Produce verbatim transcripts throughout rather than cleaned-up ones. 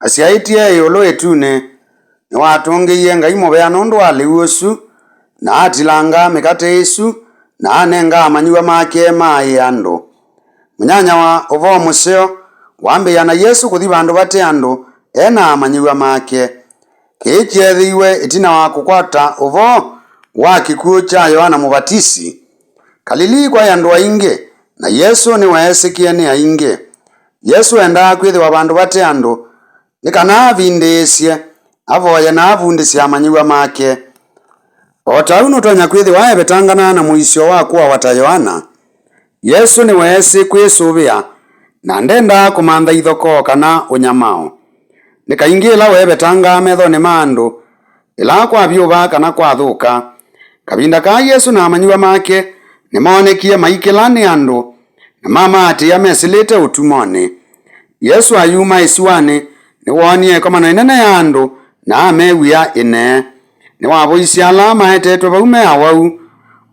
asyaĩtye ĩũlũ ĩtunĩ, nĩwatũngĩie Ngai mũvea nũndũ wa lĩu ũsu, na atilanga mĩkate ĩsu, na anenga amanyĩw'a make maaĩe andũ. Mũnyanya wa ũvoo mũseo wambĩĩa na Yesũ kũthi vandũ vate andũ e na amanyĩw'a make. Kĩĩ kyeethĩiwe ĩtina wa kũkwata ũvoo wa kĩkw'ũ kya Yoana Mũvatisi. Kalilii kwaĩ andũ aingĩ, na Yesũ nĩweesĩkĩe nĩ aingĩ. Yesũ endaa kwĩthĩwa vandũ vate andũ, nĩ kana avindĩĩsye, avoye, na avundĩsye amanyĩw'a make. O ta ũu nũtonya kwĩthĩwa evetangana na mũisyo wa kũawa ta Yoana. Yesũ nĩweesĩ kwĩsũvĩa, na ndendaa kũmantha ithokoo kana ũnyamao. Nĩ kaingĩ ĩla weevetangaa methonĩ ma andũ, ĩla kwavyũva kana kwathũka. Kavinda kaa Yesũ na amanyĩw'a make nĩmoonekie maikĩla nĩ andũ, na mamaatĩĩa mesĩlĩte ũtumonĩ. Yesũ ayuma ĩsiwanĩ, nĩwoonie ĩkomano ĩnene ya andũ, na amew'ĩa ĩnee. Nĩwavoisye ala maetetwe vau me awau.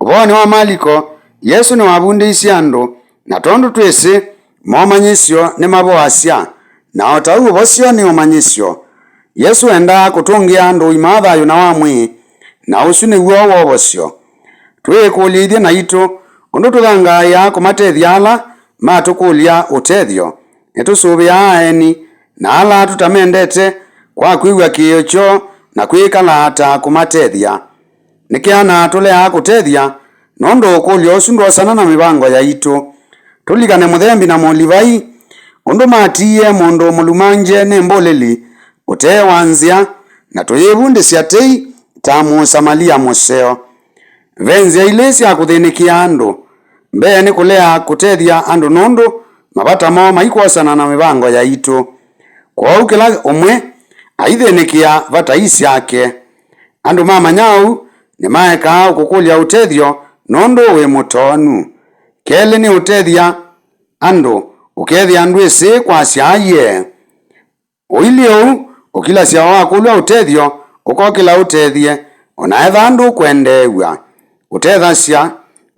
Ũvoonĩ wa Maliko, Yesũ nĩwavundĩisye andũ, na tondũ twĩsĩ, momanyĩsyo nĩmavoasya, na o ta ũu ũvosyo nĩ ũmanyĩsyo. Yesũ endaa kũtũngĩa andũ ũima wa thayũ na wa mwĩĩ, na ũsu nĩw'o wovosyo. Twĩĩkũlye ithyĩ naitũ ũndũ tũthangaaĩaa kũmatethya ala matũkũlya ũtethyo. Nĩtũsũvĩaa aeni na ala tũtamendete kwa kwĩw'a kĩĩo kyoo na kwĩkala ta kũmatethya. Nĩkeana tũleaa kũtethya nũndũ ũkũlyo ũsu ndwosana na mĩvango yaitũ. Tũlikane mũthembi na mũlivai, ũndũ matiie mũndũ mũlumangye nĩ mbũlĩli ũtee wa nzĩa, na tũyĩvundĩsya tei ta Mũsamalia mũseo. Ve nzĩa ilĩ sya kũthĩnĩkĩa andũ. Mbee nĩ kũlea kũtethya andũ nũndũ mavata moo maikwosana na mĩvango yaitũ. Kwoou kĩla ũmwe aithĩnĩkĩa vata ii syake. Andũ mamanya ũu, nĩmaekaa ũkũkũlya ũtethyo nũndũ wĩ mũtoonu. Kelĩ nĩ ũtethya andũ, ũkethĩa ndwĩsĩ kwasya aiee. Ũilyĩ ũu ũkilasya wakũlw'a ũtethyo, ũkokĩla ũtethye, o na etha ndũkwendeew'a. Ũtethasya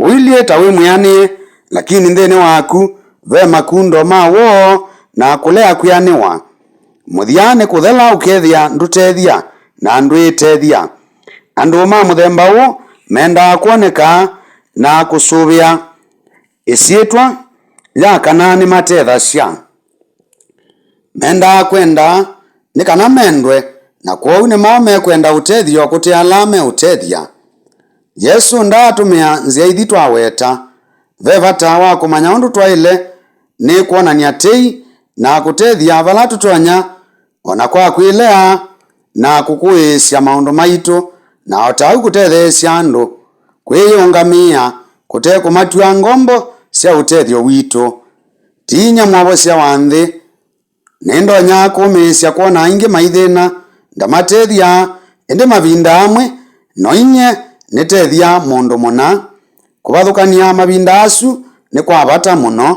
ũilyĩ ta wĩ mwĩanĩe, lakini nthĩnĩ waku ve makundo ma woo na kũlea kwĩanĩwa. Mũthya nĩ kũthela ũkethĩa ndũtethya na ndwĩtethya. Andũ ma mũthemba ũũ mendaa kwoneka na kũsũvĩa ĩsyĩtwa ya kana nĩmatethasya. Mendaa kwenda nĩ kana mendwe, na kwoou nĩmo mekwenda ũtethyo kũte ala meũtethya. Yesũ ndaatũmĩa nzĩa ithi twaweta. Ve vata wa kũmanya ũndũ twaĩle nĩ kwonany'a tei na kũtethya vala tũtonya, o na kwa kwĩlea na kũkũĩĩsya maũndũ maitũ, na o ta ũu kũtetheesya andũ kwĩyĩũngamĩĩa kũte kũmatw'a ngombo sya ũtethyo witũ. Ti inyia Mwovosya wa nthĩ. Nĩndonya kũmĩĩsya kwona aingĩ maithĩna, ndamatethya, ĩndĩ mavinda amwe no inyie nĩtethya mũndũ mũna. Kũvathũkany'a mavinda asu nĩ kwa vata mũno.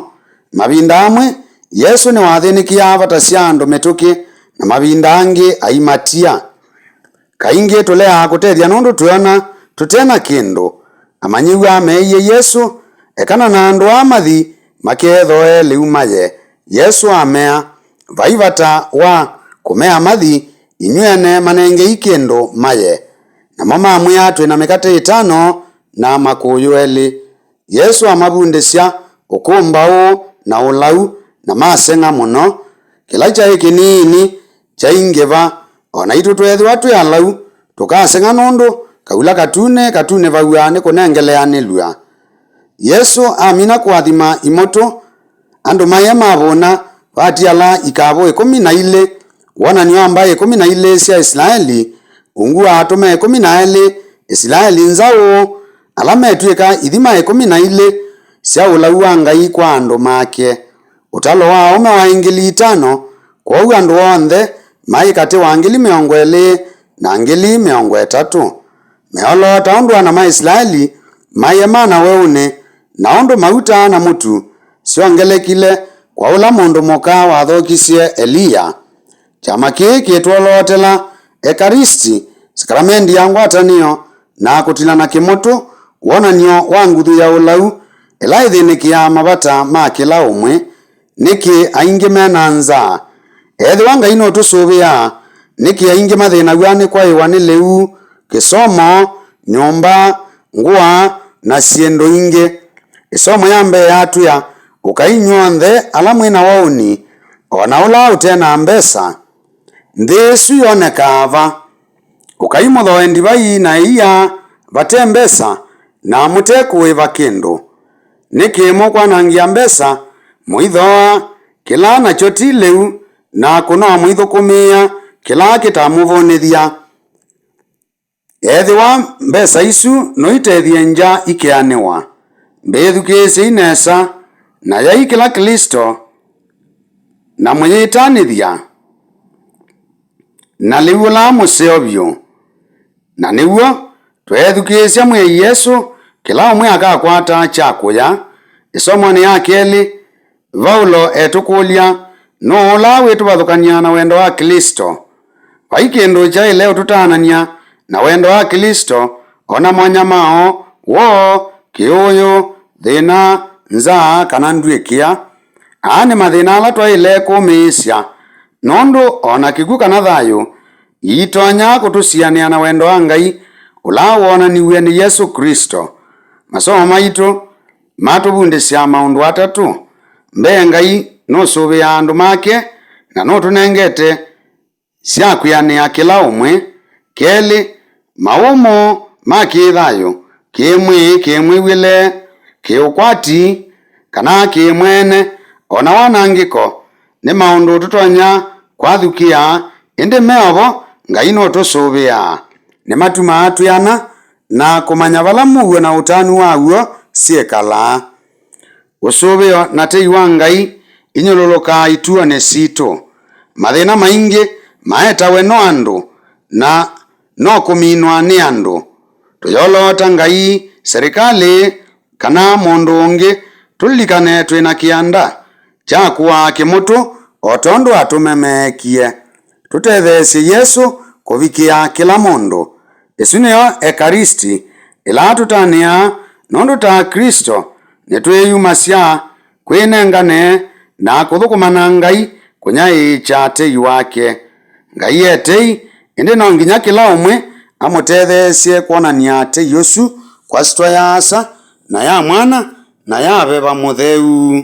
Mavinda amwe, Yesũ nĩwathĩnĩkĩaa vata sya andũ mĩtũkĩ, na mavinda angĩ aimatia. Kaingĩ tũleaa kũtethya nũndũ twĩona tũte na kĩndũ. Amanyĩw'a meeie Yesũ ekana na andũ aa mathi makethoe lĩu maye. Yesũ amea, vai vata wa kũmea mathi, inyw'ĩ ene manengei kĩndũ maye. Namo mamwĩa, twĩ na mĩkate ĩtano na makũyũ elĩ. Yesũ amavundĩsya ũkũmbaũ na ũlau, na maseng'a mũno. Kĩla kyaĩ kĩniini kyaingĩva. O naitũ tweethĩwa twĩ alau, tũkaseng'a nũndũ kaula katune katunĩvaw'a nĩ kũnengeleanĩlw'a. Yesũ amina kũathima imũtũ, andũ maye mavũna vatiala ikavũ ĩkũmi na ilĩ, wonany'o wa mbaĩ ĩkũmi na ilĩ sya Isilaeli, ungu wa atũme ĩkũmi na elĩ, Isilaeli nzaũ, ala metw'ĩka ithima ĩkũmi na ilĩ sya ũlau wa Ngai kwa andũ make. Ũtalo wa aũme waĩ ngili itano, kwoou andũ onthe maĩ katĩ wa ngili mĩongo ĩlĩ na ngili mĩongo ĩtatũ. Meoloota ũndũ ana ma Isilaeli maĩe mana weũnĩ, na ũndũ mauta na mũtu syongelekile kwa ũla mũndũ mũka wathokisye Eliya. Kyama kĩĩ kĩtwolootela Ekaristi, sakramendi ya ngwatanĩo, na kũtilana kĩmũtũ, wonany'o wa nguthu ya ũlau ĩla ĩthĩnĩkĩaa mavata ma kĩla ũmwe. Nĩkĩ aingĩ me na nzaa? Ethĩwa Ngai nũtũsũvĩaa, nĩkĩ aingĩ mathĩnaw'a nĩ kwaĩwa nĩ lĩu, kĩsomo, nyũmba, ngũa, na syĩndũ ingĩ? Ĩsomo ya mbee yatwĩa, ũkai inyw'onthe ala mwĩ na waũni, o na ũla ũte na mbesa. Nthĩ ĩsu yonekaa va? Ũkai mũthooe ndivai na ĩia vate mbesa, na mũte kũĩva kĩndũ. Nĩkĩ mũkwanangĩa mbesa mũithooa kĩla nakyo ti lĩu, na kũnoa mũithũkũmĩĩa kĩla kĩtamũvũnĩthya? Ethĩwa mbesa isu noitethye ngya ikeanĩwa, mbĩthukĩĩsyei nesa, na yai kĩla Klĩsto, na mũyĩtanĩthya na lĩu ũla mũseo vyũ. Na nĩw'o, tweethukĩĩsya Mwĩai Yesũ, kĩla ũmwe akakwata kya kũya. Ĩsomonĩ ya kelĩ, Vaulo etũkũlya, nũũ ũla wĩtũvathũkany'a na wendo wa Klĩsto? Vai kĩndũ kyaĩle ũtũtaanany'a na wendo wa Klĩsto, o na monyamao, woo, kĩũũyũ, thĩna, nzaa, kana ndw'ĩkĩa? Aa nĩ mathĩna ala twaĩle kũmĩĩsya, nũndũ o na kĩkw'ũ kana thayũ iitonya kũtũsianĩa na wendo wa Ngai ũla woonaniw'e nĩ Yesũ Klĩsto. Masomo maitũ matũvundĩsya maũndũ atatũ. Mbee, Ngai nũsũvĩaa andũ make na nũtũnengete sya kwĩanĩa kĩla ũmwe. Kelĩ, maũmũ ma kĩ-thayũ, kĩ-mwĩĩ, kĩ-mwĩw'ĩle, kĩ-ũkwati, kana kĩ-mwene, o na wanangĩko, nĩ maũndũ tũtonya kwathukĩa, ĩndĩ me o vo, Ngai nũtũsũvĩaa. Nĩmatumaa twĩana na kũmanya vala mũuo na ũtanu wa w'o syĩkalaa. Ũsũvĩo na tei wa Ngai inyũlũlũkaa ituonĩ sitũ. Mathĩna maingĩ maetawe no andũ na no kũminwa nĩ andũ. Tũyoloota Ngai, serĩkalĩ, kana mũndũ ũngĩ, tũlilikane twĩ na kĩanda kya kũaa kĩmũtũ o tondũ atũme meekie. Tũtetheesye Yesũ kũvikĩa kĩla mũndũ. Ĩsu nĩyo Ekaristi ĩla tũtanĩaa, nũndũ ta Aklĩsto nĩtwĩyumasya kwĩnengane na kũthũkũma na Ngai kũnyaĩĩkya tei wake. Ngai e tei, ĩndĩ no nginya kĩla ũmwe amũtetheesye kwonany'a tei ũsu kwa syĩtwa ya Asa, na ya Mwana, na ya Veva Mũtheu.